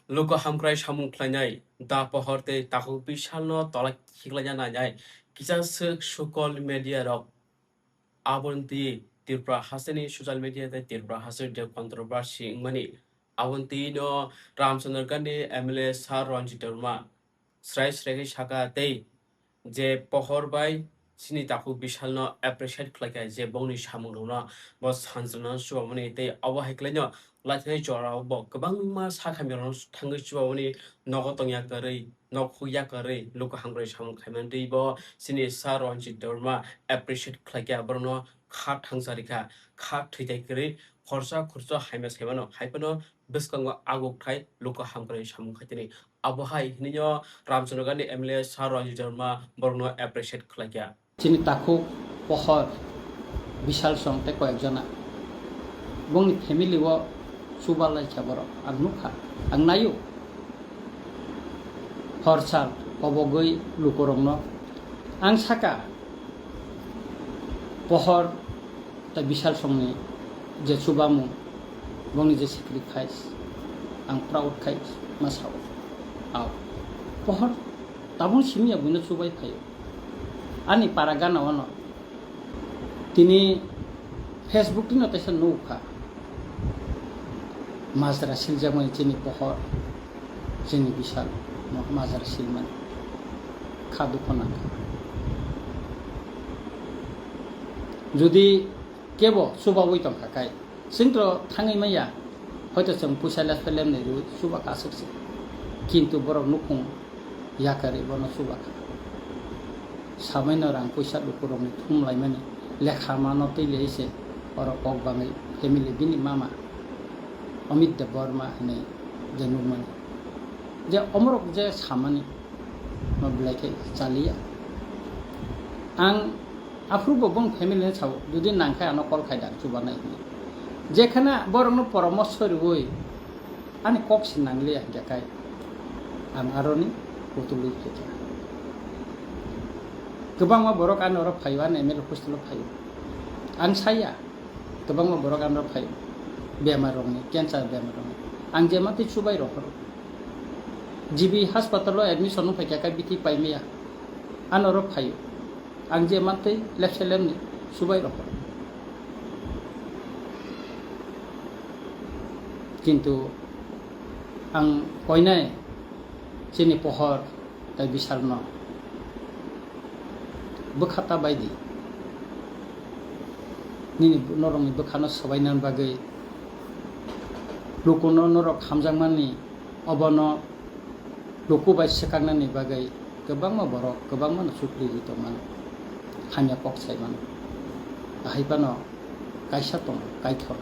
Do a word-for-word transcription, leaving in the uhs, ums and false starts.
Luku hamkrai samung khlainai da pohor tei takhuk bisalno tola khiklaina nainai kisa swk social media rok. Aboni twi Tripura hasteni social media tei Tripura hasteni controversy wngmani. Aboni twi no Ramchandra Gandhi M L A Sir Ranjit Debbarma srai srai khe saka tei je pohor bai chini takhuk bisalno appreciate khlaikha je bongni samungrokno bo sanjrwna chubamani tei obo hai khlaino laithai jorao bo kwbangma sakha mirokno thangwi chubamani nogo tongya kwrwi nok hukya kwrwi luku hamkrai samung khaimani twi bo chini Sir Ranjit Debbarma appreciate khlaikha borokno kha thangsa rikha kha thwitai kwrwi khorsa khorsa haima saimano hai phano bwskango agukthai luku hamkrai samung khaitini. Abo hai hinwi no Ramchandra Gandhi M L A Sir Ranjit Debbarma borokno appreciate khlaikha. Chini takhuk pohor Bishal song tei koyek jona bongni family o chuba laikha borok ang nukha, ang naio. Hor sal kobogwi lukurokno ang saka pohor tei Bishal songni je chubamung, bongni je sacrifice, ang proud khai ma sao. Ao, pohor tabung simi ya buino chubai phaio. Ani para gana ono tini Facebook tino teisa nukha. Majra siljakmani chini pohor, chini Bishal no majra silmani kha dukho nangkha. Jodi kebo chubaui tongkha kai, chwngtro thangwi manya, hoito chwng puisa lepsa lemni rwi chubakha aswk se. Kintu borok nukhung yakarwi bono chubakha. Samaino rang puisa lukurokni thum laimani lekha mano twi lei se oro kok bangwi family bini mama Amit Debbarma hinwi je nukmani. Je omorok je samani no belai khe chaliya. Ang aphuru bo bong family ni sao, jodi nang khe ano call khai da chubanai hinwi. Jekhana borokno poramorsho rwui ani kok se nangliya hinkhe kai ang aroni kutulwi phaikha. Kwbangma borok ani oro phaio, ani M L A hostel o phaio. Ang saya, kwbangma borok ani oro phaio. Bemar rokni, cancer bemar rokni. Ang je matwi chubai rohoro. G B haspatal o admission wng phaikha, kai biti paimaya. Ani oro phaio. Ang je matwi lepse lemni chubai rohoro. Kintu ang koinai chini pohor tai Bishalno bwkha ta bai di. Nini norokni bwkhano swbainani bagwi, lukuno norok hamjakmani, obono luku bai swkaknani bagwi kwbangma borok kwbangmano chukriwi tongmano, hamya kok saimano. Ahai phano kaisa tongo, Kaitor.